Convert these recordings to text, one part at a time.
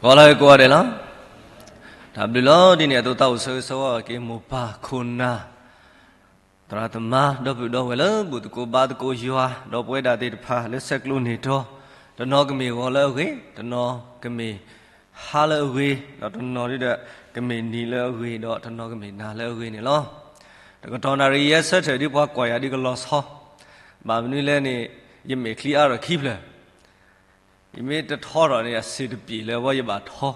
ဂီၤလၢကိးဂၤဒဲးလီၤ. တၢ်ဘျုးလီၤ. ဒ်န့ၣ်အသိး သးအိၣ်ဆၢဂ့ၤဆၢဝါက့ၤ မိၢ်ပၢ်ခိၣ်နၢ် သရၣ်သမါ ဒီပုၢ်ဒီဝဲၢ်လၢဘူၣ်သကိးဘါသကိးယွၤ ဒီးပဝဲဒၣ်သ့ၣ်တဖၣ်လၢဆဲးကျိးန့ၢ်တီၤ, တနီၤကမ့ၢ်ဂီၤလၢအဂ့ၤ, တနီၤကမ့ၢ်ဟါလၢအဂ့ၤ, ဒီးတနီၤဒ်ဒီး ကမ့ၢ်နံၤလၢအဂ့ၤ, ဒီးတနီၤကမ့ၢ်နၤလၢအဂ့ၤန့ၣ်လီၤ. တကတီၢ်နၣ်ရံၣ်ယဲဆၢထၢၣ်ဒ်ပှၤကွၢ်ယၤဒ်ကလီၤဆီ, ဘၣ်မနုၤလဲၣ်န့ၣ် ယမဲာ်ချံအါထီၣ်ခံဖျၢၣ် ယမ့ၢ်တထီထီၣ်န့ၣ် အဆံးတပျံၤလၢဝဲယဘၣ်ထီ,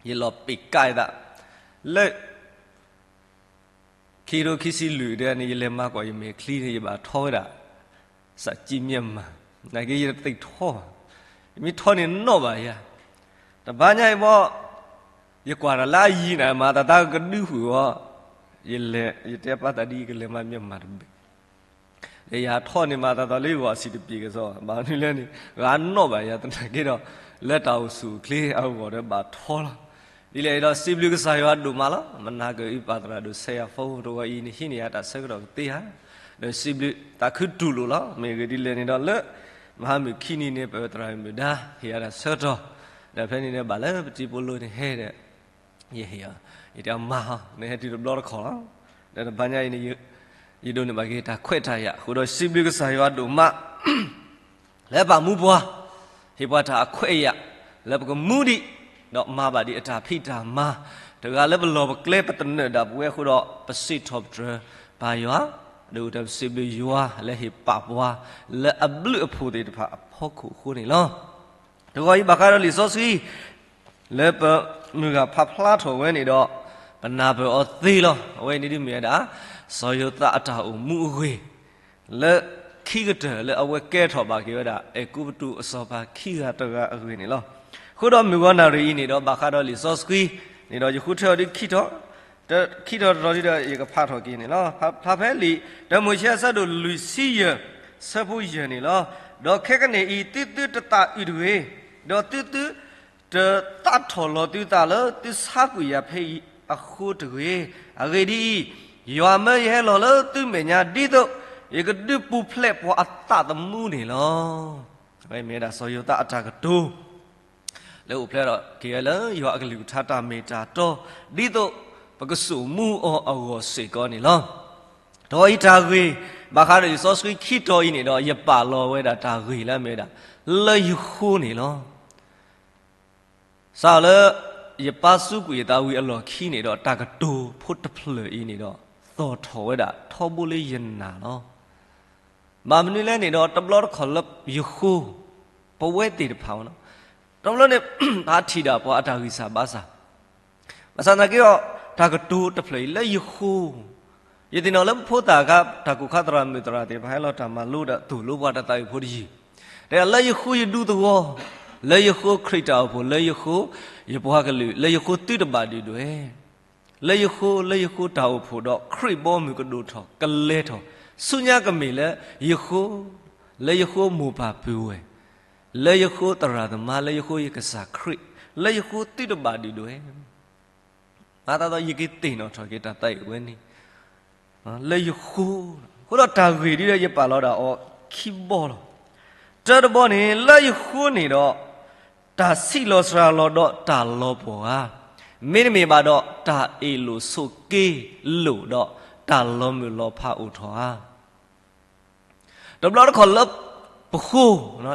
ယလီၤပ့ၤကါအသး, လၢ ခံကထိခံဆံလွံၢ်ဒဲးန့ၣ် ယလဲၤမၤကွၢ်ယမဲာ်ချံန့ၣ် ယဘၣ်ထီဝဲဒၣ် စးကံမျက်မှန်, နာ်က့ယတသ့ၣ်ထီဘၣ်, ယမ့ၢ်ထီန့ၣ်နီၣ်ဘၣ်ယၤ, တဘျီညါအံၤဘၣ် ယကွၢ်တၢ်လၢအယံၤန့ၣ် မၤသးသးကဒုးဃုာ်ဝဲ, ယလဲၤ ယတဲပၢ်သးဒ်အံၤ ယကလဲၤမၤမျက်မှန်တဘ့ၣ် ဒီးယၤထီၣ်န့ၣ် မၤသးသးလၢယဂီၢ်အဆံးတပျံၤကစီၣ်, ဘၣ်မနုၤလဲၣ်န့ၣ် ဂၤနီၣ်ဘၣ်ယၤသနာ်က့ဒီး လၢတၢ်အိၣ်ဆူၣ်အိၣ်ချ့အဂီၢ်ဒီးဘၣ်ထီလီၤ. ဒ်လဲၣ်အံၤဒီးစံးဘျုးကစၢ်ယွၤဒိၣ်မးလီၤ. မနၤကအုၣ်ပာ်သရၣ်ဒိၣ် ဆဲးယၤဖီဖိတဝီအံၤန့ၣ် ဟံးန့ၢ်ယၤတၢ်ဆၢကတီၢ်ကသ့ဧါ, ဒီးစံးဘျုးသးခုတူၢ်လိာ်လီၤ. မ့ၢ်ဂ့ၢ်ဒ်လဲၣ်န့ၣ်ဒီးလၢ မဟါမုၢ်ခံနံၤန့ၣ် ပသရၣ်မုၣ်ဒါ ဟ့ၣ်ယၤတၢ်ဆၢကတီၢ်, ဒီးဖဲန့ၣ်န့ၣ် ဘၣ်လၢပတံၤပီလိန့ၣ်ဟဲဒီး ယဟ့ၣ်အီၤ, ယတဲအီၤမၤဟီ, နဟဲတုၤတဘျီတခီၣ်လီၤ. ဒီးတဘျီညါအံၤန့ၣ် ယဒိးန့ၢ်ဘၣ်က့ၤတၢ်ခွဲးတၢ်ယာ်အဃိဒီး စံးဘျုးကစၢ်ယွၤဒိၣ်မး လၢပာ်မူပှၤ, ဟ့ၣ်ပှၤတၢ်အခွဲးအယာ် လၢပကမူဒံး, ဒီးမၤဘၣ်ဒံးအတၢ်ဖံးတၢ်မၤ, တဂၤလၢပလီၢ်ပကျဲပသနၢၣ်ဒၣ်ပဝဲအဃိဒီး ပစံးထီၣ်ပတြၢၤပၢ်ယွၤ, ဒီးပစံးဘျုးယွၤလၢဟ့ၣ်ပာ်ပှၤ လၢအဘျုးအဖှိၣ်သ့ၣ်တဖၣ်အဖီခိၣ်အဃိန့ၣ်လီၤ. တဂီၤအံၤဘၣ်ဃးဒီးလံာ်စီဆှံ လၢပမုၢ်ဂၤဖးဖျါထီၣ်ဝဲန့ၣ်ဒီး ပနၢ်ပၢၢ်အီၤသ့လီၤ. အဝဲအံၤန့ၣ်ဒ်မ့ၢ်ဝဲဒၣ် စီၤယိၤသးအတၢ်အိၣ်မူအဂ့ၢ် လၢခံကတၢၢ်လၢအဝဲကဲထီၣ်ဘၣ်က့ၤဝဲဒၣ် အဲၤကူပတူးအစီၤပၤခံဂၤတဂၤအဂ့ၢ်န့ၣ်လီၤ. အဃိဒီးမုၢ်ဂီၤနၣ်ရံၣ်အံၤန့ၣ်ဒီး ဘၣ်ဃးဒီးလံာ်စီဆှံန့ၣ်ဒီး ယဃုထၢအီၤဒ်ခံထီၣ်, ခံထီၣ်တထီၣ်ဒ်ဒီး ယကဖးထီၣ်က့ၤန့ၣ်လီၤ. ဖးဖဲလံာ်တၢမိၤၡ့အဆၢဒိၣ်လွံၢ်ဆံယဲၢ် ဆၢဖိယဲၢ်န့ၣ်လီၤ. ဒီးခဲကနံၣ်အံၤ သုသုတသးအုးတဂ့ၤ, ဒီးသုသု တသးထီၣ်လီၤသုသးလၢသုဆါကွံာ်ယၤဖဲအံၤအဃိတဂ့ၤ. အဂ့ၢ်ဒ်အံၤ, ယွၤမၢယဟဲလီၤလၢသုမဲာ်ညါ ဒ်သိးယကဒုးပူၤဖျဲးပှၤအသးသမူန့ၣ်လီၤ. အဝဲမ့ၢ်ဝဲဒၣ်စီၤယိၤသးအတၢ်ကတိၤ လၢအိၣ်ဖျဲၣ်ထီၣ်က့ၤဝဲလၢယွၤအကလုၢ်ကထါတၢ်မ့ၢ်တၢ်တီ, ဒ်သိးပကစိာ်မူအီၤအဂီၢ်စ့ၢ်ကီးန့ၣ်လီၤ. ဒီးအံၤတၢ်ဂ့ၢ် ဘၣ်ဃးဒီးလံာ်စီဆှံခံတီၤအံၤန့ၣ်ဒီး ယပာ်လီၤဝဲဒၣ်တၢ်ဂ့ၢ်လၢအမ့ၢ်ဝဲဒၣ် လၢယဃိန့ၣ်လီၤ. စးလၢ ယပၢ်စူးကွံာ်ယသးဝံၤအလီၢ်ခံန့ၣ်ဒီး တၢ်ကတိၤဖိတဖျၢၣ်အံၤန့ၣ်ဒီး သီၣ်ထီၣ်ဝဲဒၣ်ထီဘိလၢယနာ်လီၤ. ဘၣ်မနုၤလဲၣ်န့ၣ်ဒီး တဘျီတခီၣ်လၢယဃိ ပဝဲသ့ၣ်တဖၣ်ဝဲလီၤ. တဘျီန့ၣ် ပထံၣ်ဒၣ်ပှၤအတၢ်ဂံၢ်စၢ်ဘါစၢ် ဘၣ်ဆၣ်သနာ်က့ဒီး တၢ်ကတိၤတဖျၢၣ်အံၤလၢယဃိ, ယသ့ၣ်နီၣ်လၢပဖိသၣ်အခါ တၢ်ကိၢ်ခါသရၣ်မုၣ်သရၣ်သ့ၣ်တဖၣ် ဟဲလီၤတၢ်မၤလိဒီးသိၣ်လိပှၤတၢ်သးဝံၣ်ဖိတယုၢ်, တဲဒၣ်လၢယဃိယဒူသဝီ, လၢယဃိခရံာ်တၢ်အိၣ်ဖှိၣ်, လၢယဃိယပှၤကလုာ်, လၢယဃိသုတဘၣ်ဒုၣ်ဒွဲၣ်, လၢယဃိ လၢယဃိတၢ်အိၣ်ဖှိၣ်ဒီးခရံာ်ဘီမုၢ်ကဒိၣ်ထီၣ်ကလဲၤထီၣ်, ဆူညါကမ့ၢ်လၢယဃိ, လၢယဃိမိၢ်ပၢ်ပုၢ်ဝဲၢ်, လၢယဃိသရၣ်သမါ, လၢယဃိယကစၢ်ခရံာ်, လၢယဃိသုတဘၣ်ဒုၣ်ဒွဲၣ် မၤသးဒ်သိးယကသ့ၣ်နီၣ်ထီၣ်က့ၤတၢ်သးဝံၣ်ဝဲန့ၣ် လၢယဃိ, အဃိဒီးတၢ်ဂ့ၢ်ဒ်ဒီးယပာ်လီၤဒၣ်အီၤခံဘီလီၤ. တၢတဘီန့ၣ် လၢယဃိန့ၣ်ဒီး တၢ်ဆံးလီၤစှၤလီၤဒီးတၢ်လီၤပှီၢ်ဧါ, မ့တမ့ၢ်ဘၣ်ဒီး တၢ်အ့ၣ်လိာ်ဆိးက့လိာ်ဒီးတၢ်လီၤမုၢ်လီၤဖးအိၣ်ထီၣ်ဧါ. တဘျီတခီၣ်လၢပဃိ,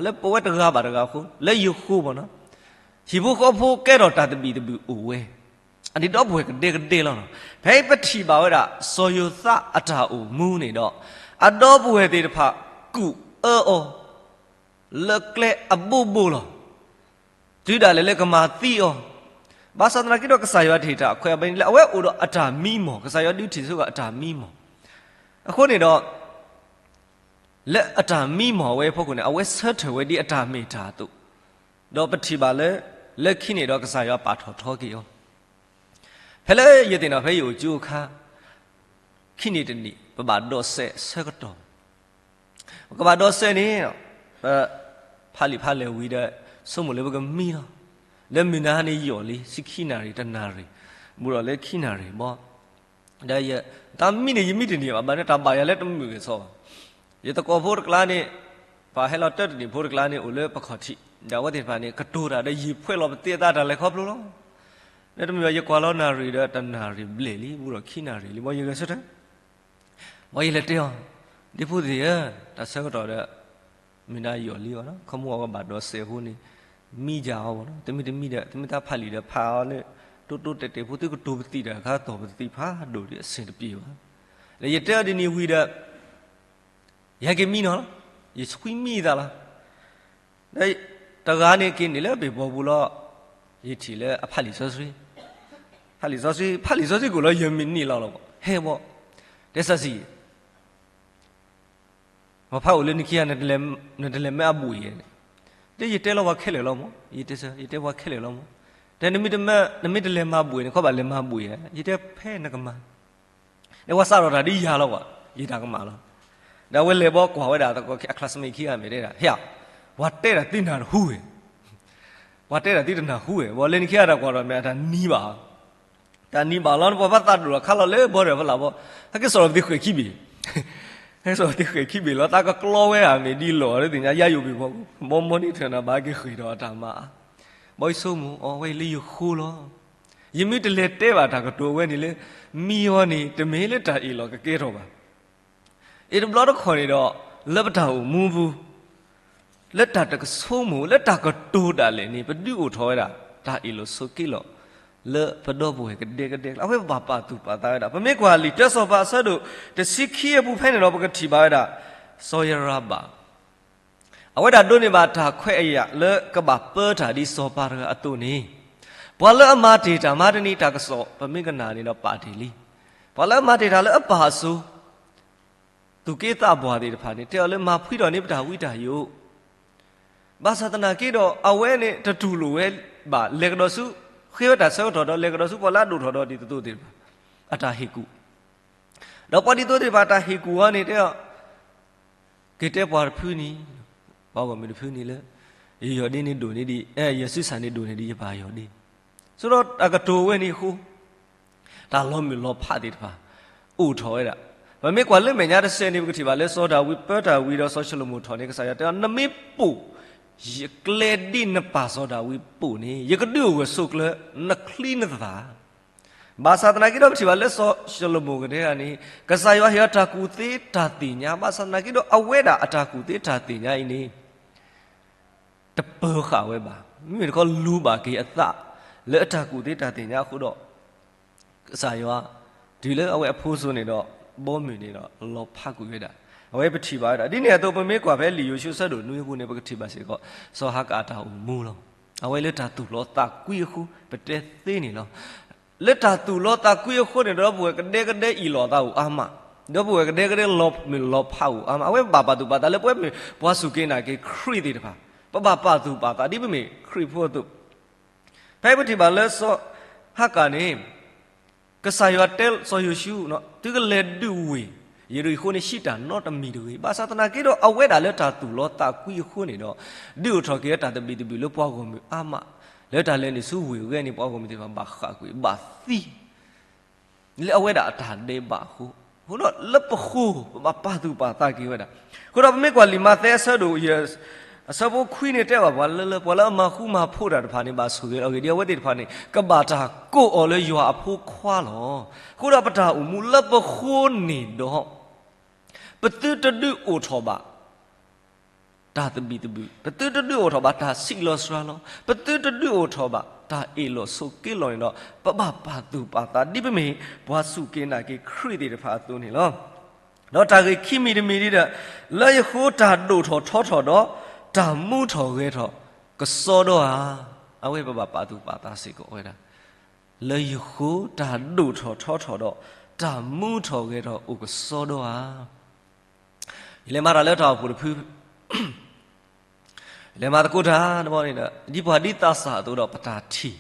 လၢပဝဲတဂၤဘၣ်တဂၤအဃိ, လၢယဃိမ့ၢ်နီၤ, ဟံၣ်ဖိဃီဖိကဲထီၣ်တၢ်သဘံၣ်သဘုၣ်အိၣ်ဝဲ, အဒံးဒီပုၢ်ဝဲၢ်ကဒဲကဒဲလီၤ. ဖဲပထံၣ်ဘၣ်ဝဲဒၣ် စီၤယိၤသးအတၢ်အိၣ်မူန့ၣ်ဒီး အဒီပုၢ်ဝဲၢ်သ့ၣ်တဖၣ်ကူၣ်အၢအီၤ လၢကျဲအဘိဘိလီၤ. တုၤဒၣ်လဲာ်လၢကမၤသံအီၤ, ဘၣ်ဆၣ်သနာ်က့ဒီး ကစၢ်ယွၤတဟ့ၣ်တၢ်အခွဲးအဘၣ်န့ၣ် လၢအဝဲအိၣ်ဒီးအတၢ်မံမီၢ်, ကစၢ်ယွၤဒုးထံၣ်ဆိအတၢ်မံမီၢ်. အဃိန့ၣ်ဒီး လၢအတၢ်မံမီၢ်ဝဲအဖီခိၣ်န့ၣ် အဝဲဆၢထၢၣ်ဝဲဒ်အတၢ်မ့ၢ်တၢ်အသိး, ဒီးပထံၣ်ဘၣ်လၢ လၢခံန့ၣ်ဒီးကစၢ်ယွၤပာ်ထီၣ်ထီက့ၤအီၤ ဖဲလၢယသ့ၣ်နီၣ်ဖဲယအိၣ်ကၠိအခါ, ခံနံၣ်တနံၣ် ပဘၣ်ဒိးစဲးဆၢကတီၢ်, ပကဘၣ်ဒိးစဲးန့ၣ်, ပဖးလံာ်ဖးလဲၢ်ဝံၤဒီး ဆိကမိၣ်လၢပကမံလီၤ. လၢမုၢ်နၤန့ၣ်ယီၢ်လံ ဆံခံနၣ်ရံၣ်တနၣ်ရံၣ်, ဘူးဒီးလၢခံနၣ်ရံၣ်ဘီ, ဒီးယတၢ်မံန့ၣ် ယမံတန့ၢ်ဘၣ်, ဘၣ်န့ၣ်တၢ်ဘၣ်ယၤလၢတမုာ်ဂ့ၤစီဘၣ်. ယသကိးဖိတကျါန့ၣ်, ပှၤဟဲလီၤတၢတနံၣ်ဖိတကျါန့ၣ် အိၣ်လၢပခီၣ်ထံး ဒီးအဝဲသ့ၣ်တဖၣ်န့ၣ် ကတိၤတၢ်ဒီးယံာ်ဖှဲးလီၤပသံအသးတၢ်လဲၤခီဖျိလီၤ. လၢတမ့ၢ်ဘၣ် ယကွၢ်လီၤနၣ်ရံၣ်ဒီးတနၣ်ရံၣ်ဘျဲၣ်လံ ဘူးဒီးခံနၣ်ရံၣ်လံ မ်ယဂဲၤဆၢထၢၣ် မ်ယလဲၤတဲအီၤ, ဒ့ဖိသ့ၣ်ဧၢ, တၢ်ဆၢကတီၢ်ဒီး မ့ၢ်ဒၣ်ယီၢ်လံအီၤလီၤ, ခီမီအဝဲဘၣ်ဒိးစဲးအဃိန့ၣ် မံယၤအီၤဘၣ်လီၤ. တမ့ၢ်တမံဒီး တမ့ၢ်တၢ်ဖးလံာ်ဒီးဖးအီၤလၢ တိတိတဲာ်တဲာ်ဖိ သုကတိၤပသံးတၢ်ခါ တီၢ်ပသံးဖးဒိၣ်ဒီးအဆင်တပြေဘၣ်. ဒီးယတဲအီၤဒ်န့ၣ်ဝံၤဒီး ယဟဲက့ၤမံနီၤလီၤ. ယဆွံမံသးလီၤ. ဒီးတဂၤန့ၣ်က့ၤန့ၣ်လၢပ့ၤဘီပူၤလီၤ. ယထံၣ်လၢအဖးလံာ်စီဆှံ, ဖးလံာ်စီဆှံ, ဖးလံာ်စီဆှံကိၣ်လီၤ ယမံးနံးလီၤလီၤ. ဟဲဘီ, တဲဆၢဆံ, ပှၤဖးအိၣ်လၢနခံဂၤ နတလဲၤမၢအဘှံးဧါန့ၣ်, တဲယတဲလီၤပှၤခဲလၢာ်လီၤမး, ယတဲဆၢ ယတဲပှၤခဲလၢာ်လီၤမး, တဲနမ့ၢ်တမ့ၢ် နမ့ၢ်တလဲၤမၤဘှံးန့ၣ် ခီဘၣ်လဲၤမၤဘှံးဧါ, ယတဲဖဲနကမၤ ဒီးပှၤစးထီၣ်တၢ်ဒ်ယၤလီၤဘၣ်, ယတၢ်ကမၣ်လီၤ. ဒီးအဝဲလဲၤဘီကွၢ်ဝဲဒၣ် အ classmate ခံဂၤမ့ၢ်တဲဒၣ် ဟဲ, ပှၤတဲတၢ်သုနၢ်ဟူဝဲ, ပှၤတဲတၢ်သုတနၢ်ဟူဝဲ, ဘၣ်လၢနခံဂၤတၢ်ကွၢ်ထီၣ်မ့ၢ်အတၢ်နံၤဘၣ်, တၢ်နံၤဘၣ်လီၤ နပှၤဘၣ်သးဒိၣ်လီၤခါလီၤလၢဘီဒီးဖီလာ်ဘီ, ဟဲက့ၤစိာ်ထီၣ်ပသံးဃဲၣ်ခံဘ့ၣ်, ဟဲစိာ်ထီၣ်ပသံးဃဲၣ်ခံဘ့ၣ်လီၤ တၢ်ကကျီဝဲဧါ မ့ၢ်ဒ်လဲၣ် လၢသ့ၣ်ညါယါယိၤဘ့ၣ်ဘီ, ဘီမီန့ၣ်ထၢၣ်နၤဘၣ်က့ၤဃဲၣ်ဒီးအတၢ်မၤအါ, ဘီယဆိကမိၣ်အီၤဝဲအံၤလၢယဃိလီၤ. ယမ့ၢ်တလဲၤတဲဘၣ်တၢ်ကတိၤဝဲန့ၣ်လၢ မံအီၤန့ၣ် တမ့ၢ်လၢတၢ်အ့ၣ်လိာ်ကကဲထီၣ်ဘၣ်. အ့ၣ်တဘျီတခီၣ်န့ၣ်ဒီး လၢပတၢ်အိၣ်မူပူၤ လၢတၢ်တကဆိကမိၣ် လၢတၢ်ကတိၤဒၣ်လဲာ်န့ၣ် ပဒုးအိၣ်ထီၣ်ဝဲဒၣ် တၢ်အ့ၣ်လိာ်ဆိးက့လိာ် လၢပဒီပုၢ်ဝဲၢ်ကဒဲကဒဲအကျါ အဝဲပဘၣ်ပာ်သူၣ်ပာ်သးဝဲဒၣ်. ပမ့ၢ်ကွၢ်လံာ်တၢစီၤပၤအဆၢဒိၣ်တဆံခံအပူၤ ဖဲန့ၣ်ဒီး ပကထံၣ်ဘၣ်ဝဲဒၣ် စီၤယရၤဘၣ် အဝဲဒၣ်ဒိးန့ၢ်ဘၣ်တၢ်ခွဲးအယာ်လၢကဘၣ်ပၢတၢ်ဒ်စီၤပၤတဂၤအသိးန့ၣ်, ပှၤလၢအမၤတ့ၢ်တၢ်မၤတနံၤ တၢ်ကစီၣ် ပမ့ၢ်ကနၣ်န့ၣ်ဒီးပာ်တ့ၢ်လံ. ပှၤလၢအမၤတ့ၢ်တၢ်လၢအပၢ်အစိၤ သူၣ်က့သးပှၢ်သ့ၣ်တဖၣ်န့ၣ် တဲအီၤလၢမၤဖှံထီၣ်န့ၢ်ပတၢ်ဝံတၢ်ယိး, ဘၣ်ဆၣ်သနာ်က့ဒီး အဝဲန့ၣ်တတူၢ်လိာ်ဝဲဘၣ် လဲၤကဒီးဆူ ဃ့ဝဲတၢ်ဆၢကတီၢ်ဒီး လဲၤကဒီးဆူပှၤလၢအဒိၣ်ထီၣ်ဒီးဒ်သိးသိးသ့ၣ်တဖၣ် အတၢ်ဟ့ၣ်ကူၣ်, ဒီးပှၤဒ်သိးသ့ၣ်တဖၣ်တၢ်ဟ့ၣ်ကူၣ်အီၤန့ၣ်တဲအီၤ က့ၤတဲပှၤတဖုန့ၣ်, ပှၤဂီၢ်မုၢ်တဖုန့ၣ်လၢ ယယီၢ်ဒ့န့ၣ်ဒိၣ်န့ၢ်ဒံး, ယဆံးစၢ်န့ၣ်ဒိၣ်န့ၢ်ဒံးယပၢ်ယီၢ်ဒ့, ဆိဒီးတၢ်ကတိၤဝဲန့ၣ်အဃိ တၢ်လီၤမုၢ်လီၤဖးသ့ၣ်တဖၣ် အိၣ်ထီၣ်ဝဲဒၣ်. ပမ့ၢ်ကွၢ်လၢမဲာ်ညါတစဲးန့ၣ် ပကထံၣ်ဘၣ်လၢစီၤဒၤဝံးပၢတၢ်ဝံၤဒီးစီၤၡလိၤမိၣ်ထီၣ်န့ၣ် ကစၢ်ယွၤတဲအီၤ နမ့ၢ်ပိာ် ယကျဲဒ်နပၢ်စီၤဒၤဝံးပိာ်န့ၣ် ယကဒုးအိၣ်ဂၢၢ်ဆိးကျၢၤ နချံနသၣ် ဘၣ်ဆၣ်သနာ်က့ဒီး ပထံၣ်ဘၣ်လၢစီၤၡလိၤမိၣ်ကတဲဂၤန့ၣ် ကစၢ်ယွၤဟ့ၣ်အီၤတၢ်ကူၣ်သ့တၢ်သ့ၣ်ညါ, ဘၣ်ဆၣ်သနာ်က့ဒီး အဝဲဒၣ်အတၢ်ကူၣ်သ့တၢ်သ့ၣ်ညါအံၤန့ၣ် တပၢၤဃာ်ဝဲဘၣ်. မ့မ့ၢ်တခီလူၤဘၣ်က့ၤအသး လၢအတၢ်ကူၣ်သ့တၢ်သ့ၣ်ညါအဃိဒီး ကစၢ်ယွၤ တုၤလၢအဝဲအဖိစိၤန့ၣ်ဒီး ဘီမုၢ်န့ၣ်ဒီး လီၤဖးကွံာ်ဝဲဒၣ်. အဝဲပထံၣ်ဘၣ်ဝဲဒၣ်. ဒ်န့ၣ်အသိး ပမ့ၢ်ကွၢ်ဖဲလံာ်ယိၤၡူအဆၢဒိၣ်နွံအပူၤန့ၣ် ပကထံၣ်ဘၣ်စ့ၢ်ကီး စီၤဟၤကၤအတၢ်အိၣ်မူလီၤ. အဝဲလၢတၢ်သူၣ်လီသးကွံအဃိ ပတဲသ့န့ၣ်လီၤ. လၢတၢ်သူၣ်လီသးကွံအဃိန့ၣ် ဒီပုၢ်ဝဲၢ်ကဒဲကဒဲအ့ၣ်လိာ်သးအိၣ်အါမး, ဒီပုၢ်ဝဲၢ်ကဒဲကဒဲလီၤမုၢ်လီၤဖးအိၣ်အါမး, အဝဲဘၣ်ပာ်သူၣ်ပာ်သးလၢပဝဲမ့ၢ်ပှၤစူၢ်က့ၤနာ်က့ၤခရံာ်သ့ၣ်တဖၣ် ပဘၣ်ပာ်သူၣ်ပာ်သးဒ်ပမ့ၢ်ခရံာ်ဖိအသိး ဖဲပထံၣ်ဘၣ်လၢစီၤဟၤကၤန့ၣ် ကစၢ်ယွၤတဲစီၤယိၤၡူ သုကလဲၤဒုးဝ့ၢ်ယရံၣ်ဃိၤန့ၣ် ဟံးတၢ်နီတမံၤတဂ့ၤ. ဘၣ်ဆၣ်သနာ်က့ဒီး အဝဲဒၣ်လၢတၢ်သူၣ်လီသးကွံအဃိန့ၣ်ဒီး ဒုးအိၣ်ထီၣ်က့ၤတၢ်သဘံၣ်သဘုၣ်လၢပှၤဂီၢ်မုၢ်အါမး, လၢတၢ်လဲၤနုာ်ဆူဝ့ၢ်ဂဲန့ၣ် ပှၤဂီၢ်မုၢ်သ့ၣ်တဖၣ်ဘၣ်ဃၣ်ကွံာ်ဘၣ်သံ လၢအဝဲဒၣ်အတၢ်ဒဲးဘးအဃိ, အဃိဒီးလၢပဃိ ပဘၣ်ပာ်သူၣ်ပာ်သးက့ၤဝဲဒၣ်. အဃိဒီးပမ့ၢ်ကွၢ်လံာ်မးသဲအဆၢဒိၣ်ယဲၢ် အဆၢဖိခွံန့ၣ်တဲဘၣ်ပှၤလၢလၢ ပှၤလၢအမၤဃူမၤဖိးတၢ်တဖၣ်န့ၣ် ဘၣ်ဆိၣ်ဂ့ၤအီၤဂ့ၤဒ်အဝဲသ့ၣ်တဖၣ်န့ၣ် ကဘၣ်တၢ်ကိးအီၤလၢယွၤအဖိခွါလီၤ. အဃိဒီးပတၢ်အိၣ်မူလၢပဃိန့ၣ်ဒီး ပသုတဒုးအိၣ်ထီၣ်ဘၣ် တၢ်သဘံၣ်သဘုၣ်, ပသုတဒုးအိၣ်ထီၣ်ဘၣ်တၢ်ဆံးလီၤစှၤလီၤ, ပသုတဒုးအိၣ်ထီၣ်ဘၣ်တၢ်အ့ၣ်လိာ်ဆိးက့လိာ်န့ၣ်ဒီး ပဘၣ်ပာ်သူၣ်ပာ်သးဒ်ပမ့ၢ်ပှၤစူၢ်က့ၤနာ်က့ၤခရံာ်သ့ၣ်တဖၣ်အသိးန့ၣ်လီၤ. ဒီးတၢ်ဂ့ၢ်ခံမံၤတမံၤဒ်ဒီး လၢယဃိတၢ်ဒိၣ်ထီၣ်ထီထီၣ်ဒီး တၢ်မူထီၣ်ဂဲၤထီၣ်ကစီဒီဧါ. အဝဲပဘၣ်ပာ်သူၣ်ပာ်သးစ့ၢ်ကီးဝဲဒၣ် လၢယဃိတၢ်ဒိၣ်ထီၣ်ထီထီၣ်ဒီး တၢ်မူထီၣ်ဂဲၤထီၣ်အိၣ်ကစီဒီဧါ. ယလဲၤမၤတၢ်လၢတၢ်အိၣ်ဖှိၣ်တဖု လဲၤမၤသကိးတၢ်တဘျီန့ၣ်ဒီး ဒ်ပှၤဒ်သးစၢ်အသိးဒီးပတၢ်ထံၣ်,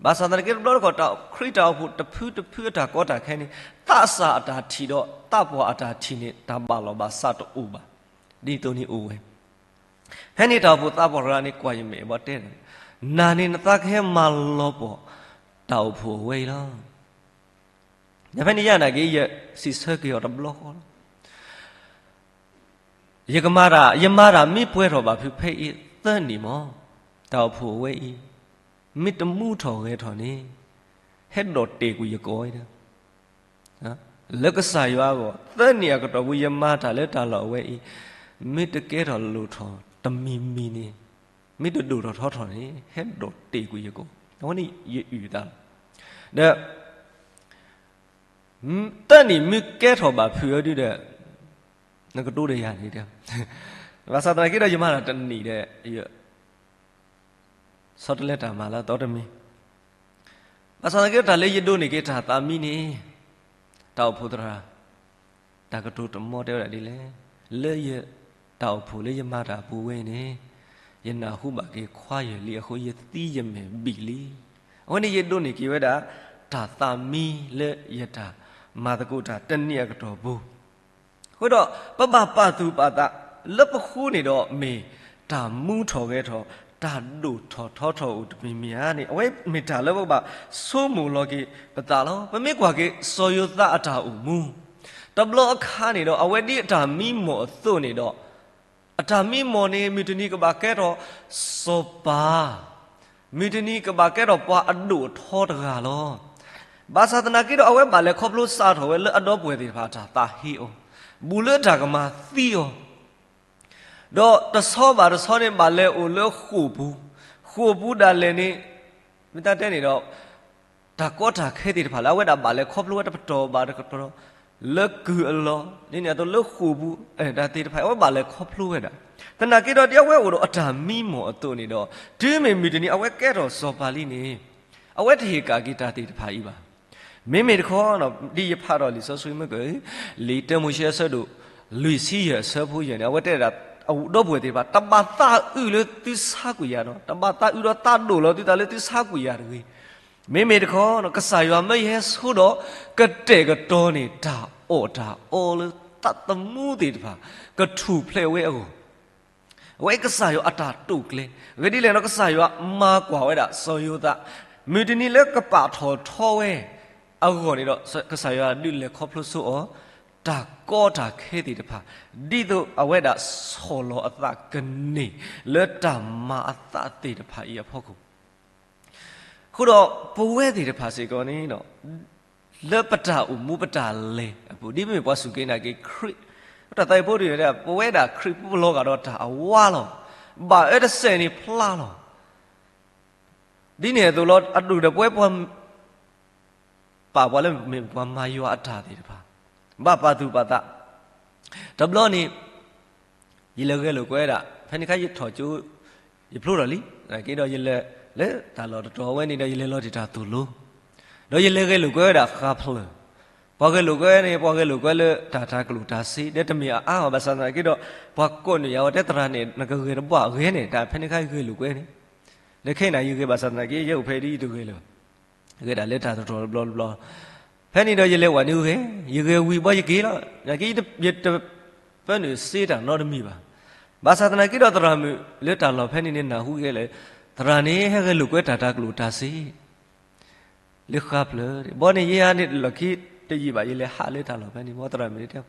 ဘၣ်ဆၣ်သနာ်က့တဘျီတခီၣ် တၢ်ခရံာ်တၢ်အိၣ်ဖှိၣ်တဖုတဖုအတၢ်ကီတၢ်ခဲန့ၣ် သးစၢ်အတၢ်ထံၣ်ဒီးသးပှၢ်အတၢ်ထံၣ်န့ၣ် တၢ်ဘၣ်လီၤဘၣ်စးတအိၣ်ဘၣ်. ဒ်သိးန့ၣ်အိၣ်ဝဲ ဖဲန့ၣ်တၢ်အိၣ်ဖှိၣ်သးပှၢ်တဂၤန့ၣ် ကွၢ်ယမဲာ်ဘီတဲန့ၣ်, နၤန့ၣ်နသးကဟဲမၤလီၤပှီၢ်တၢ်အိၣ်ဖှိၣ်အဝဲအံၤလီၤ. ဖဲန့ၣ်ယနာ်က့ၤ ယစံးဆၢက့ၤအီၤတဘျီဃီလီၤ. ယကမၤတၢ်, ယမၤတၢ်မ့ၢ်ပှဲၤထီၣ်ဘၣ်ဖုးဖဲအံၤသၢနံၣ်မး, တၢ်အိၣ်ဖှိၣ်အဝဲအံၤ မ့ၢ်တမူထီၣ်ဂဲၤထီၣ်န့ၣ် ဟဲဒိးတဲာ်ကွံာ်ယကိာ်ဝဲဒၣ် လၢကစၢ်ယွၤအဂီၢ် သၢနံၣ်အကတီၢ်ပူၤ ယမၤတၢ်လၢတၢ်လီၢ်အဝဲအံၤ မ့ၢ်တကဲထီၣ်လိၣ်ထီၣ်တမံၤမံၤန့ၣ်, မ့ၢ်တဒိၣ်ထီၣ်ထီထီၣ်န့ၣ် ဟဲဒိးတဲာ်ကွံာ်ယကိာ်, အဝဲန့ၣ်ယအုၣ်သးလီၤ. ဒီး သၢနံၣ်မ့ၢ်ကဲထီၣ်ဘၣ်ဖုးအီၤဒုဒီး နကတိၤဒီးယၤန့ၣ်, ဘၣ်ဆၣ်သနာ်က့ဒီး ယမၤတၢ်တနံၣ်ဒီး ဆီတလဲတၢ်မၤလၢအသီတမံၤ, ဘၣ်ဆၣ်သနာ်က့ဒီး တၢ်လၢယဒိးန့ၢ်က့ၤတၢ်သးမံန့ၣ်, တၢ်အိၣ်ဖှိၣ်သရၣ် တၢ်ကတိၤတမီတဲဝဲဒၣ်ဒ်လဲၣ်, လၢယတၢ်အိၣ်ဖှိၣ်လၢယမၤတၢ်အပူၤဝဲန့ၣ်, ယနၢ်ဟူဘၣ်က့ၤခွါယွၤလံအဃိ ယသံယမဲာ်ဘံၣ်လံ. အဝဲန့ၣ်ယဒိးန့ၢ်က့ၤဝဲဒၣ် တၢ်သးမံလၢယတၢ်မၤသကိးတၢ်တနံၣ်အကတီၢ်ပူၤ အဃိဒီး ပဘၣ်ပာ်သူၣ်ပာ်သး လၢပဃိန့ၣ်ဒီး မ့ၢ်တၢ်မူထီၣ်ဂဲၤထီၣ်, တၢ်ဒိၣ်ထီၣ်ထီထီၣ်အိၣ်တမံၤမံၤဧါန့ၣ်, အဝဲမ့ၢ်တၢ်လၢပကဘၣ်ဆိကမိၣ်လီၤက့ၤပသးလီၤ. ပမ့ၢ်ကွၢ်က့ၤစီၤယိၤသးအတၢ်အိၣ်မူ, တဘျီအခါန့ၣ်ဒီး အဝဲဒ်အတၢ်မံမီၢ်အသိးန့ၣ်ဒီး အတၢ်မံမီၢ်န့ၣ် မုၢ်တနံၤကဘၣ်ကဲထီၣ်စီၤပၤ, မုၢ်တနံၤကဘၣ်ကဲထီၣ်ပှၤအဒိၣ်အထီတဂၤလီၤ. ဘၣ်ဆၣ်သနာ်က့ဒီး အဝဲဘၣ်လဲၤခီဖျိစးထီၣ်ဝဲလၢအဒီပုၢ်ဝဲၢ်သ့ၣ်တဖၣ်အတၢ်သးဟ့အီၤ, ဘူးလၢအတၢ်ကမၤသံအီၤ, ဒီးတဆီဘၣ်တဆီန့ၣ် ဘၣ်လဲၤအိၣ်လၢဃိာ်ပူၤ, ဃိာ်ပူၤဒၣ်လဲာ်န့ၣ် မ့ၢ်တၢ်တဲန့ၣ်ဒီး တၢ်ကီတၢ်ခဲသ့ၣ်တဖၣ်လၢအဝဲဒၣ်ဘၣ်လဲၤခီဖျိဝဲတပတီၢ်ဘၣ်တပတီၢ် လၢကုၢ်အလီၢ်, ဒ်န့ၣ်အသိးလၢဃိာ်ပူၤ တၢ်သ့ၣ်တဖၣ်အံၤ အဝဲဘၣ်လဲၤခီဖျိဝဲဒၣ်. သနာ်က့ဒီး ဒ်အဝဲအိၣ်ဒီးအတၢ်မံမီၢ်အသိးန့ၣ်ဒီး တုၤမ့ၢ်မုၢ်တနံၤအဝဲကဲထီၣ်စီၤပၤလံန့ၣ် အဝဲတဟ့ၣ်ကၣ်က့ၤတၢ်သ့ၣ်တဖၣ်အံၤဘၣ်. မ့မ့ၢ်တခီ ဒ်ယဖးထီၣ်လံာ်စီဆှံမ့ၢ်က လံာ်တၢမိၤၡ့အဆၢဒိၣ် လွံၢ်ဆံယဲၢ်အဆၢဖိယဲၢ်န့ၣ် အဝဲတဲဒၣ် အဒီပုၢ်ဝဲၢ်သ့ၣ်တဖၣ် တဘၣ်သးအုးလၢသုဆါကွံာ်ယၤဒီး တဘၣ်သးအုးဒီးသးဒိၣ်လီၤသုသးလၢသုဆါကွံာ်ယၤတဂ့ၤ. မ့မ့ၢ်တခီ ကစၢ်ယွၤမၢယဟဲဆိဒီး ကတဲာ်ကတီၤန့ၢ် တၢ်အီၣ်တၢ်အီလၢသးသမူသ့ၣ်တဖၣ် ကထူၣ်ဖျဲးဝဲအဂီၢ် အဝဲကစၢ်ယွၤအတၢ်တိာ်ကျဲၤ, အဂ့ၢ်ဒ်လဲၣ်န့ၣ် ကစၢ်ယွၤမၤကွၢ်ဝဲဒၣ်စီၤယိၤသး, မုၢ်တနံၤလၢကပာ်ထီၣ်ထီဝဲအဂီၢ်န့ၣ်ဒီး ကစၢ်ယွၤဒုးလဲၤခီဖျိဆိအီၤ တၢ်ကီတၢ်ခဲသ့ၣ်တဖၣ်, ဒ်သိးအဝဲဒၣ်ဆီၣ်လီၤအသးကန့ၢ် လၢတၢ်မၤအသးသ့ၣ်တဖၣ်အံၤအဖီခိၣ် အဃိဒီးပဝဲသ့ၣ်တဖၣ်စ့ၢ်ကီးန့ၣ် လၢပတၢ်အိၣ်မူပတၢ်လဲၤအပူၤ ဒ်ပမ့ၢ်ပှၤစူၢ်က့ၤနာ်က့ၤခရံာ်, တၢ်သးအံၤဖိတယဲၢ် ပဝဲဒၣ်ခရံာ်ဖိပလီၤဂာ်ဒီးတၢ်အဝါလီၤ. ဘၣ်အၢတစဲးန့ၣ်ဖျါလီၤ. ဒ်န့ၣ်အသိးလီၤ အဒိၣ်ဒီးပဝဲပှၤ ပာ်ပှၤလၢမ့ၢ်ပှၤမၤယွၤအတၢ်သ့ၣ်တဖၣ် ဘၣ်ပာ်သူၣ်ပာ်သး, တဘျီန့ၣ် ယလဲၤဂဲၤလိာ်ကွဲဝဲဒၣ် ဖဲန့ၣ်ခါယထီၣ်ကၠိ ယဖျိထီၣ်လံ, သနာ်က့ဒီးယလဲၤလၢတၢ်လီၢ်တတီၤဝဲန့ၣ်ဒီး ယလဲၤလီၤတံၢ်တၢ်သိၣ်လိ, ဒီးယလဲၤဂဲၤလိာ်ကွဲဝဲဒၣ်ဃါဖျၢၣ်, ပှၤဂဲၤလိာ်ကွဲန့ၣ် ပှၤဂဲၤလိာ်ကွဲလၢတၢ်တၤကျိၣ်တၤစ့ ဒီးတမ့ၢ်အအါဘၣ် ဘၣ်ဆၣ်သနာ်က့ဒီး ပှၤကိးန့ၢ်ယၤဝဲတဲသရၣ်န့ၣ် နကဂဲၤတဘၣ်ဂဲၤန့ၣ် တၢ်ဖဲန့ၣ်ခါယဂဲၤလိာ်ကွဲန့ၣ်, ဒီးခဲအံၤန့ၣ် ယဂဲၤဘၣ်ဆၣ်သနာ်က့ ယအိၣ်ဖဲဒ်ယတဂဲၤလၢၤ ဂဲၤဒၣ်လၢတၢ်တတီၤတဘျီတဘျီ, ဖဲန့ၣ်ဒီးယလဲၤဝဲန့ၣ်ဂဲၤ, ယဂဲၤဝံၤဘီယက့ၤလီၤ, နာ်က့ ယတပၢနုာ်စ့တၢ်နီတမံၤဘၣ်. ဘၣ်ဆၣ်သနာ်က့ဒီးသရၣ်မုၣ်လၢတၢ်လီၢ်ဖဲန့ၣ်န့ၣ် နၢ်ဟူဂဲၤလၢ သရၣ်န့ၣ် ဟဲဂဲၤလိာ်ကွဲတၢ်တၤကျိၣ်တၤစ့ လၢဃါဖျၢၣ်, ဘီန့ၣ် ယဲယၤန့ၣ်လီၢ်ခံတယံာ်ဘၣ် ယလဲၤဟးလၢတၢ်လီၢ်ဖဲန့ၣ် ဘီသရၣ်မုၣ်န့ၣ်တဲ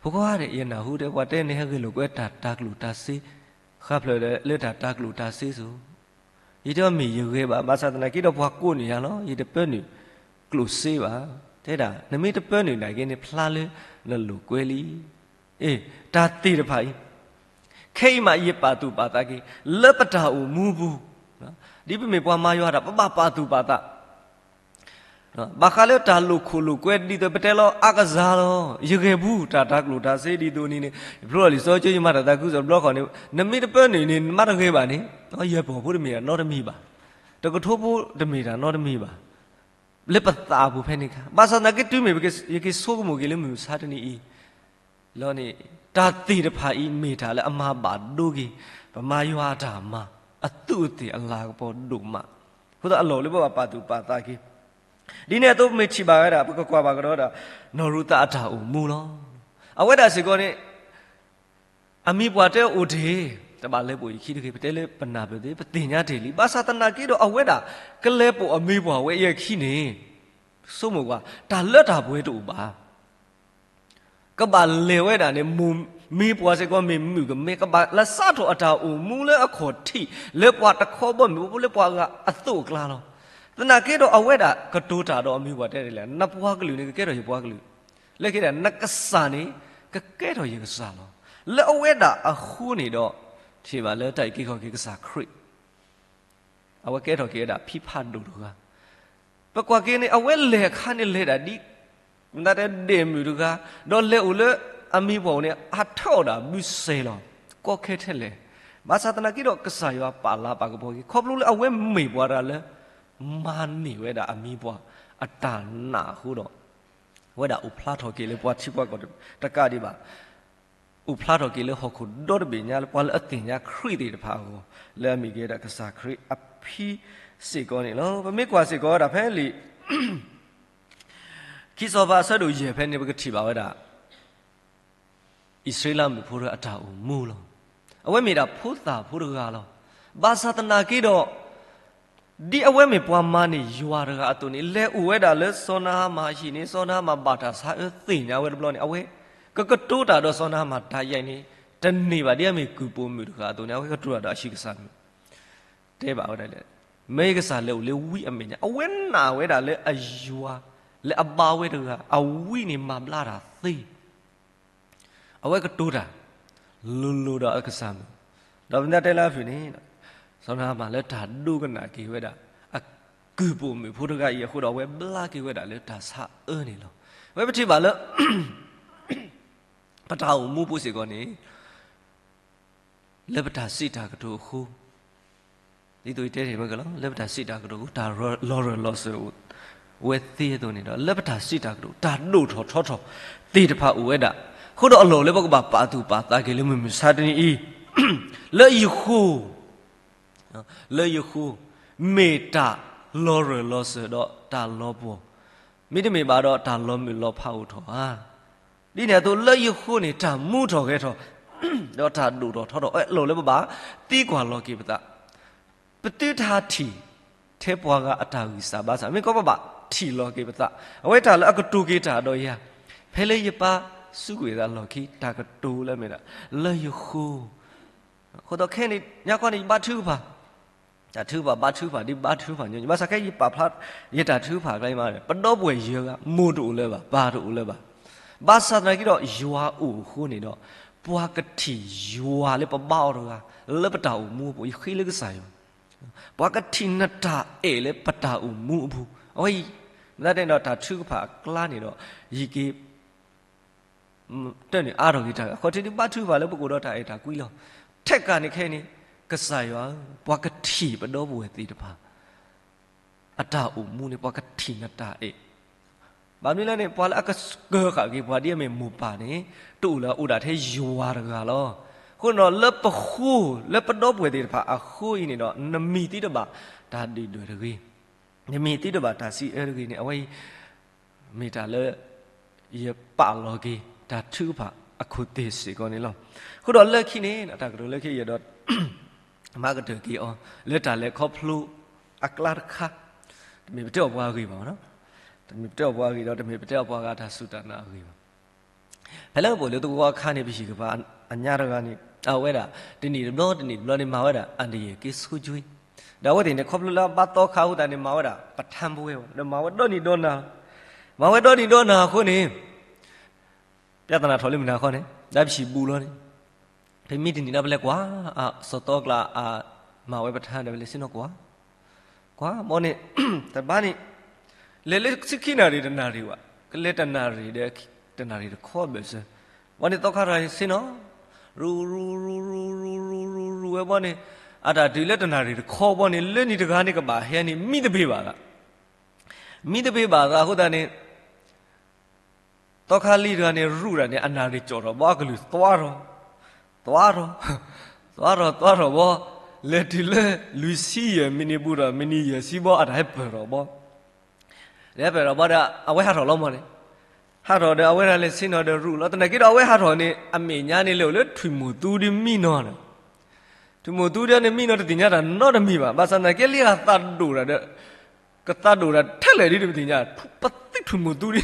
ဖိခွါန့ၣ် ယနၢ်ဟူတဲ ပှၤတဲန့ၣ် ဟဲဂဲၤလိာ်ကွဲတၢ်တၤကျိၣ်တၤစ့ ဃါဖျၢၣ်လၢတၢ်တၤကျိၣ်တၤစ့စိၤ ယတဲအီၤမ့ၢ်ယဂဲၤဘၣ်, ဘၣ်ဆၣ်သနာ်က့ဒီးပှၤကိးန့ၢ်ယၤလီၤ, ယတပၢနုာ်ကျိၣ်စ့ဘၣ်, တဲဒၣ် နမ့ၢ်တပၢနုာ်နာ်က့န့ၣ် ဖျါလၢနလိာ်ကွဲလံ. အ့ တၢ်သ့ၣ်တဖၣ်အံၤ ခဲအံၤမးယပာ်သူၣ်ပာ်သးက့ၤ လၢပတၢ်အိၣ်မူပူၤ, ဒ်ပမ့ၢ်ပှၤမၤယွၤတၢ် ပဘၣ်ပာ်သူၣ်ပာ်သး ဘၣ်ဃးလၢတၢ်လိာ်ခိၣ်လိာ်ကွဲဒ်သိး ပတဲလီၤအါကစၢ်လီၤ, ယဂဲၤဘူး တၢ်တၤကျိၣ်တၤစ့ဒ်သိးန့ၣ်န့ၣ် ယဖျိလီၤလံာ်စီဆှံ ယမၤတၢ်သးခုကစီၣ်တဘျီဃီန့ၣ် နမ့ၢ်တပၢနုာ်န့ၣ် နမၤတဂ့ၤဘၣ်န့ၣ်, ယဲၢ်ပီၢ်ဖိတမ့ၢ်တၢ်နီတမံၤဘၣ်, တကထိဖိတမ့ၢ်တၢ်နီတမံၤဘၣ်, လၢပသးအပူၤဖဲန့ၣ်ခါ ဘၣ်ဆၣ်သနာ်က့တုၤမ့ၢ် ယက့ၤဆိကမိၣ်က့ၤလၢမုၢ်မဆါတနံၤအံၤ လီၤန့ၣ် တၢ်သ့ၣ်တဖၣ်အံၤမ့ၢ်တၢ်လၢအမၤဘၣ်ဒိက့ၤ ပမၤယွၤအတၢ်မၤ အသူးအသ့ၣ်အလၤကပီၤဒိၣ်မး, အဃိသတးအလီၢ်လၢပဘၣ်ပာ်သူၣ်ပာ်သးက့ၤ, ဒ်န့ၣ်အသိးပမ့ၢ်ထံၣ်ဘၣ်ဝဲဒၣ် ပကကွၢ်ဘၣ်ကဒီးဒၣ် နီၢ်ရူၤသးအတၢ်အိၣ်မူလီၤ. အဝဲဒၣ်စ့ၢ်ကီးန့ၣ် အမံၤပှၢ်တဲအိၣ်တ့ၢ်, တဘၣ်လဲၤပိာ်ယခံတဂ့ၤ, ပတဲလၢပနၢ်ပၢၢ်သ့ ပသ့ၣ်ညါတ့ၢ်လံ, ဘၣ်ဆၣ်သနာ်က့ဒီးအဝဲဒၣ် ကလဲၤပိာ်အမံၤပှၢ်ဝဲအခံန့ၣ် ဆိကမိၣ်ကွၢ် တၢ်လၢတၢ်ပှဲၤတအိၣ်ဘၣ်. ကဘၣ်လဲၤဝဲဒၣ်န့ၣ် မိၢ် မ့ၢ်ပှၤစ့ၢ်ကီးမ့ၢ်မုၣ်ကမဲ ကဘၣ်လၢစးထီၣ်အတၢ်အိၣ်မူလၢအခီၣ်ထံး လၢပှၤတခီဘီမုၢ်ဖိ လၢပှၤဂၤအသိးအကျါလီၤ. သနာ်က့ဒီးအဝဲဒၣ်ကတိၤတၢ်ဒီးအမံၤပှၢ်တဲဒ်လဲၣ်, နပှၤကလုာ်န့ၣ် ကကဲထီၣ်ယပှၤကလုာ်, လၢခံဒီး နကစၢ်န့ၣ် ကကဲထီၣ်ယကစၢ်လီၤ. လၢအဝဲဒၣ်အဃိန့ၣ်ဒီး ထံၣ်ဘၣ်လၢတၢ်အုၣ်က့ၤခီၣ်က့ၤကစၢ်ခရံာ် အဝဲကဲထီၣ်က့ၤဝဲဒၣ်ဖံဖးဒိၣ်တဂၤ. ပကွၢ်က့ၤန့ၣ် အဝဲလဲၤအခါန့ၣ်လဲၤဒၣ်ဒ် မတၤတဲဒဲးမုၣ်တဂၤ, ဒီးလဲၤအိၣ်လၢအမံၤပှၢ်အိၣ်န့ၣ် အထၢအီၣ်ဒၣ်ဘုစဲးလီၤ. ကီခဲထဲလဲၣ်. ဘၣ်ဆၣ်သနာ်က့ဒီး ကစၢ်ယွၤပာ်လၤပာ်ကပီၤက့ၤ ခီဖျိလၢအဝဲမ့ၢ်ပှၤတဂၤလၢ မၤန့ၢ်ဝဲဒၣ်အမံၤပှၢ်အတၢ်နာ်အဃိဒီး အဝဲဒၣ်အိၣ်ဖျါထီၣ်က့ၤလၢပှၤထံပှၤကီၢ်တကးဒံးဘၣ် အိၣ်ဖျါထီၣ်က့ၤလၢဟီၣ်ခိၣ်ဒီတဘ့ၣ်ညါ လၢပှၤလၢအသ့ၣ်ညါခရံာ်သ့ၣ်တဖၣ်အဂီၢ် လၢအမ့ၢ်ကဲဒၣ်ကစၢ်ခရံာ်အဖံစ့ၢ်ကီးန့ၣ်လီၤ. ပမ့ၢ်ကွၢ်စ့ၢ်ကီးဝဲဒၣ်ဖဲလံာ် ခံစီၤပၤအဆၢဒိၣ်ယဲၢ်ဖဲန့ၣ် ပကထံၣ်ဘၣ်ဝဲဒၣ် အံၣ်စရ့လးမုၣ်ဖိတဂၤအတၢ်အိၣ်မူလီၤ. အဝဲမ့ၢ်ဒၣ်ဖိသၣ်ဖိတဂၤလီၤ. ဘၣ်ဆၣ်သနာ်က့ဒီး ဒ်အဝဲမ့ၢ်ပှၤမၤန့ၢ်ယွၤတဂၤအသိးန့ၣ် လဲၤအိၣ်ဝဲဒၣ်လၢစီၤနၤအမၣ်အဟံၣ်န့ၣ် စီၤနၤအမၣ်ဘၣ်တၢ်ဆါအၢသ့ၣ်ညါဝဲတဘျီန့ၣ် အဝဲကကတိၤတၢ်ဒီးစီၤနၤအမၣ်တၢ်ယဲၢ်န့ၣ် တန့ၢ်ဘၣ်ဒ်အမ့ၢ်ကုၢ်ပိာ်မုၣ်တဂၤအသိးန့ၣ် အဝဲကတိၤတၢ်ဒီးအဆံးကစၢ်မုၣ် တဲဘၣ်ဝဲဒၣ်လၢ မ့ၢ်ကစၢ်လဲၤအိၣ်လၢဝံအမဲာ်ညါ အဝဲနာ်ဝဲဒၣ်လၢအယွၤ လၢအဘါဝဲတဂၤ အဝံန့ၣ်မၤဘျါတၢ်သ့ အဝဲကတိၤတၢ် လိၤလိၤဒီးအကစၢ်မုၣ်, ဒီးပမ့ၢ်တဲလၢအဖုၣ်န့ၣ် စီၤနၤအမၣ်လၢတၢ်ဒိကနၣ်က့ၤဝဲဒၣ် အကုၢ်ပိာ်မုၣ်ဖိတဂၤအံၤအဃိဒီး အဝဲဘျါက့ၤဝဲဒၣ်လၢတၢ်ဆါအၢန့ၣ်လီၤ. အဝဲပထံၣ်ဘၣ်လၢ ပတၢ်အိၣ်မူပူၤစ့ၢ်ကီးန့ၣ် လၢပတၢ်စံးတၢ်ကတိၤအဃိ ဒ်သိးယတဲတ့ၢ်ဝဲကလီၤ လၢပတၢ်စံးတၢ်ကတိၤ တၢ်လီၤရၢၢ်လီၤစၢၤအိၣ်ဝဲသ့အသိးန့ၣ်ဒီး လၢပတၢ်စံးတၢ်ကတိၤ တၢ်ဒိၣ်ထီၣ်ထီထီၣ်သ့ၣ်တဖၣ်အိၣ်ဝဲဒၣ်, အဃိဒီးအလီၢ်လၢပကဘၣ်ပာ်သူၣ်ပာ်သးက့ၤလၢမုၢ်မဆါတနံၤအံၤ လၢယဃိ လၢယဃိ မ့ၢ်တၢ်လီၤရၢၢ်လီၤစၢၤဒီးတၢ်လီၤပှီၢ်, မ့တမ့ၢ်ဘၣ်ဒီးတၢ်လီၤမုၢ်လီၤဖးအိၣ်ထီၣ်ဧါ. ဒ်န့ၣ်အသိးလၢယဃိန့ၣ် တၢ်မူထီၣ်ဂဲၤထီၣ် ဒီးတၢ်ဒိၣ်ထီၣ်ထီထီၣ် အလီၢ်လၢပဘၣ်သံကွၢ်လီၤက့ၤပသး, ပသုတဟးထံၣ်ထဲပှၤဂၤအတၢ်ဂံၢ်စၢ်ဘါစၢ် မ့ၢ်ကီးပဘၣ်ထံၣ်လီၤက့ၤပသး, အဝဲတၢ်လၢအကတိၤက့ၤတၢ်ဒီးယၤ ဖဲလၢယပၢ်စူးကွံာ်သးလီၢ်ခံ တၢ်ကတိၤလၢမ့ၢ်ဒၣ် လၢယဃိ အဃိသတးခဲအံၤန့ၣ် ညါခီန့ၣ် ယဘါထုကဖၣ်, တၢ်ထုကဖၣ် ဘါထုကဖၣ် ဒ်ဘါထုကဖၣ်ညီညီ ဘၣ်ဆၣ်ခဲအံၤယပာ်ဖျါ ယတၢ်ထုကဖၣ်အကျါမး ပဒီပုၢ်ဝဲၢ်ယဲၢ်ဂၤ မိၢ်တအိၣ်လၢၤဘၣ် ပၢ်တအိၣ်လၢၤဘၣ်, ဘၣ်ဆၣ်သနာ်က့ဒီး ယွၤအိၣ်အဃိန့ၣ်ဒီး ပှၤကထံၣ်ယွၤလၢပဘါအီၤတဂၤ လၢပတၢ်အိၣ်မူအပူၤ ယဃ့လၢကစၢ်ယွၤ, ပှၤကထံၣ်နတၢ်အဲၣ်လၢပတၢ်အိၣ်မူအပူၤ, အဝဲအံၤ မ့ၢ်တဲဒီးတၢ်ထုကဖၣ်အကျါန့ၣ်ဒီး ယက့ၤ တၢ်န့ၣ်အါထီၣ်ဂ့ၤတၢ် အခီၣ်ထံးဒ်ဘါထုကဖၣ်လၢပကအိၣ်ဒီးတၢ်အဲၣ်တၢ်ကွံလီၤ. ထဲကၢ်န့ၣ်ခဲအံၤန့ၣ် ကစၢ်ယွၤဧၢ, ပှၤကထံၣ်ပဒီပုၢ်ဝဲၢ်သ့ၣ်တဖၣ် အတၢ်အိၣ်မူန့ၣ် ပှၤကထံၣ်နတၢ်အဲၣ်, ဘၣ်မနုၤလဲၣ်န့ၣ် ပှၤလၢအကကၢဃာ်က့ၤပှၤဒ်အမ့ၢ်မိၢ်ပၢ်န့ၣ် တအိၣ်လၢၤ အိၣ်ဒၣ်ထဲယွၤတဂၤလီၤ. အဃိန့ၣ်ဒီး လၢပဃိ လၢပဒီပုၢ်ဝဲၢ်သ့ၣ်တဖၣ်အဃိအံၤန့ၣ်ဒီး နမံၤသံတဘၣ်တၢ်ဒုၣ်ဒွဲၣ်တဂ့ၤ နမံၤသံတဘၣ်တၢ်စံးအၢတဂ့ၤန့ၣ် အဝဲအံၤ မ့ၢ်တၢ်လၢ ယပာ်လီၤက့ၤ တၢ်ထုကဖၣ်အခိၣ်သ့ၣ်စ့ၢ်ကီးန့ၣ်လီၤ. အဃိဒီးလၢခံန့ၣ် တၢ်ကတိၤလၢခံယအဲၣ်ဒိး မၤကတၢၢ်က့ၤအီၤ လၢတၢ်လဲၤခီဖျိအကျါတခါ, တမ့ၢ်ပတဲအီၤပှၤအဂ့ၢ်ဘၣ်နီၤ, တမ့ၢ်ပတဲအီၤပှၤအဂ့ၢ်ဒီး တမ့ၢ်ပတဲအီၤပှၤဂၤတၢ်စူၢ်တၢ်နာ်အဂ့ၢ်ဘၣ်. ဖဲလၢပအိၣ်လၢသဝီအခါန့ၣ် ပဟံၣ်ကပၤအညါတဂၤန့ၣ် အဝဲဒၣ် တနံၣ်တဘျီ တနံၣ်တဘျီန့ၣ် မၤဝဲဒၣ် အန္တရာယ်ကင်းဆိုးကွင်း, ဒီးအဝဲသ့ၣ်န့ၣ် ခီဖျိလၢအဘါသီခါအဃိသတးန့ၣ် မၤဝဲဒၣ် ပထမ်းပွဲဝဲ ဒီးမၤဝဲဒီနံၣ်ဒီနၤ, မၤဝဲဒီနံၣ်ဒီနၤအဃိန့ၣ် ပြဿနာထီၣ်လၢမုၢ်နၤခီန့ၣ် ဒီးပဟံၣ်ဘူးလီၤန့ၣ် ပမ့ၢ်တနံၣ်ဒီးပလဲၤကွၢ် အစီၤသီအကျါ အမၤဝဲပထမ်းဒီး ပလဲၤဆ့ၣ်နီၤကွၢ်, ကွၢ်ဘီန့ၣ် တဘါန့ၣ် လဲၤလၢဆံခံနၣ်ရံၣ်တနၣ်ရံၣ်ဘၣ်, ကလဲၤတနၣ်ရံၣ်ဒီး တနၣ်ရံၣ်တခီဘၣ်စၢၤ, ဘီန့ၣ်သီခါတဂၤန့ၣ်ဆ့ၣ်နီၤ ရူၤရူၤရူၤရူၤရူၤရူၤရူၤဝဲဘီန့ၣ် အတၢ်တုၤလၢတနၣ်ရံၣ်တခီဘီန့ၣ် လၢနံၤတဂၤန့ၣ်ကဘၣ်ဟဲန့ၣ် မံတဘ့ၣ်ဘၣ်သး, မံတဘ့ၣ်ဘၣ်သးအဃိသတးန့ၣ် သီခါလံၤတဂၤန့ၣ် ရူၤတၢ်န့ၣ် အနၣ်ရံၣ်ကၠီၣ်ထီၣ်ဘီ အကလုၢ်သွါထီၣ်, သွါထီၣ်, သွါထီၣ်သွါထီၣ်ဘီ, လဲၤတုၤလၢလွံၢ်ဆံယဲၢ်မံးနံးဘူးဒီး မံးနံးယဲၢ်ဆံဘီ အတၢ်ဟဲပၢၢ်ထီၣ်ဘီ, ဟဲပၢၢ်ထီၣ်ဘီဒီး အဝဲဟးထီၣ်လီၤမးန့ၣ်, ဟးထီၣ်ဒီးအဝဲဒၣ်လဲၤဆ့ၣ်နီၤဒီးရူၤလီၤ. သနာ်က့ဒီးအဝဲဟးထီၣ်န့ၣ် အမဲာ်ညါန့ၣ်လဲၤအိၣ်လၢထွံၣ်မိၢ်သူဒ်မံနီၤန့ၣ်, ထွံၣ်မိၢ်သူဒ်န့ၣ် မံနီၤတသ့ၣ်ညါတၢ်နီတမံၤဘၣ်. ဘၣ်ဆၣ်သနာ်က့လံအသးဒိၣ်တၢ်ဒီး ကသးဒိၣ်တၢ်ထဲလဲၣ်ဒ်တမ့ၢ်သ့ၣ်ညါ, ပသ့ၣ်ထွံၣ်မိၢ်သူဒ်,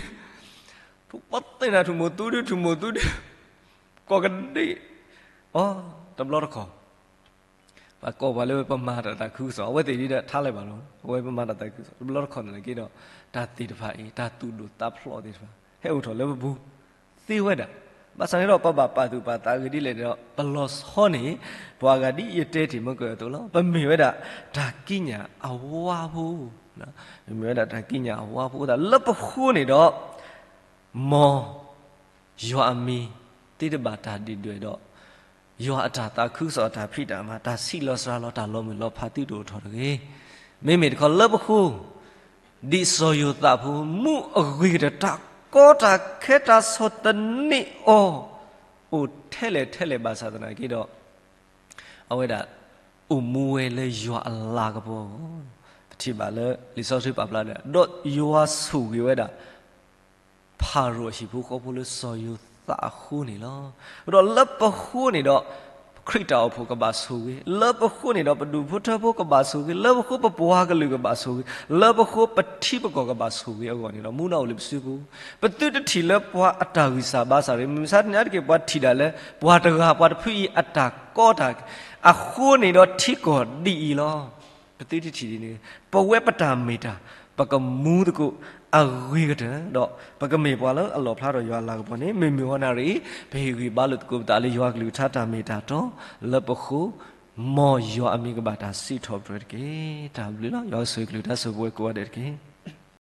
ပသ့ၣ်နၤထွံၣ်မိၢ်သူဒ် ထွံၣ်မိၢ်သူဒ်, ကိးကဒံၣ်အီၤ တဘျီတခီၣ် ပှၤကိးပှၤလၢပမၤတၢ်သးခုကစီၣ် အဝဲသ့ၣ်ဒ်ဒီးထါလၢၤဘၣ်လီၤ. အဝဲပမၤတၢ်သးခုကစီၣ် တဘျီတခီၣ်န့ၣ်က့ဒီး တၢ်သ့ၣ်တဖၣ်အံၤ တၢ်သူၣ်ဒိၣ်သးဖျိးသ့ၣ်တဖၣ် ဟဲအိၣ်ထီၣ်လၢပပူၤသ့ဝဲဒၣ်. ဘၣ်ဆၣ်န့ၣ်ဒီး ပဘၣ်ပာ်သူၣ်ပာ်သးဂ့ၤဒ်လဲၣ်န့ၣ်ဒီး ပလီၤဆီန့ၣ် ပှၤဂၤဒ်ယတဲတ့ၢ်မ့ၢ်ကၢၢ်အသိးလီၤ. ပမ့ၢ်ဝဲဒၣ်တၢ်ကံးညာ်အဝါဖိ, ပမ့ၢ်ဝဲဒၣ်တၢ်ကံးညာ်အဝါဖိအဃိသတး လၢပဃိန့ၣ်ဒီး မ် ယွၤအမံၤသ့တဘၣ်တၢ်ဒုၣ်ဒွဲၣ်ဒီး ယွၤအတၢ်သးခုကစီၣ်အတၢ်ဖံးတၢ်မၤ တၢ်ဆံးလီၤစှၤလီၤ တၢ်လီၤမုၢ်လီၤဖးသုတအိၣ်ထီၣ်တဂ့ၤ. မ့မ့ၢ်တခီလၢပဃိ ဒ်စီၤယိၤသးဖိ မူအဂ့ၤကတၢၢ် တၢ်ကီတၢ်ခဲတၢ်ဆီၣ်သနံးအီၤ အိၣ်ထဲလဲၣ်ထဲလဲၣ်ဘၣ်ဆၣ်သနာ်က့ဒီး အဝဲဒၣ် အိၣ်မူဝဲလၢယွၤအလၤကပီၤအဂီၢ်, ပထံၣ်ဘၣ်လၢလံာ်စီဆှံပာ်ဖျါဒီး ဒီးယွၤဆိၣ်ဂ့ၤဝဲဒၣ် ဖၤရိၤအဟံၣ်ဖိဃီဖိလၢစီၤယိၤသးအဃိန့ၣ်လီၤ. ဒီးလၢပဃိန့ၣ်ဒီး ခရံာ်တၢ်အိၣ်ဖှိၣ်ကဘၣ်ဆိၣ်ဂ့ၤ, လၢပဃိန့ၣ်ဒီး ပဒူၣ်ဖိထၢဖိကဘၣ်ဆိၣ်ဂ့ၤ, လၢပဃိပပှၤကလုာ်ကဘၣ်ဆိၣ်ဂ့ၤ, လၢပဃိပထံပကီၢ်ကဘၣ်ဆိၣ်ဂ့ၤအဂီၢ်န့ၣ်ဒီး မူဒါအိၣ်လၢပစုပူၤ, ပသုတထံၣ်လၢပှၤအတၢ်ဂံၢ်စၢ်ဘါစၢ်တဂ့ၤ. မုၢ်မဆါတနံၤအါတက့ၢ် ပှၤထံၣ်ဒၣ်လၢ ပှၤတဂၤပှၤတဖုအံၤအတၢ်ကီတၢ်ခဲ အဃိန့ၣ်ဒီးထံကီၢ်ဒ်အံၤလီၤ. ပသုတထံၣ်ဒ်န့ၣ် ပဝဲပတၢ်မ့ၢ်တၢ် ပကမူသကိးအဂ့ၤကတၢၢ်ဒီး ပကမ့ၢ်ပှၤလၢအလီၣ်ဖျါထီၣ်ယွၤအလၤကပီၤန့ၣ် မုၢ်မုၢ်ဟီနၣ်ရံၣ် ပဟ့ၣ်ဂံၢ်ဘါလိာ်သကိးပသးလၢယွၤကလုၢ်ကထါတၢ်မ့ၢ်တၢ်တီ လၢပဃိ မ်ယွၤအမံၤကဘၣ်တၢ်စံးထီၣ်ပတြၢၤတက့ၢ်. တၢ်ဘျုးလီၤ. ယွၤကဆိၣ်ဂ့ၤကလုၢ်ကထါဆိၣ်ဂ့ၤပဝဲကိးဂၤဒဲးတက့ၢ်.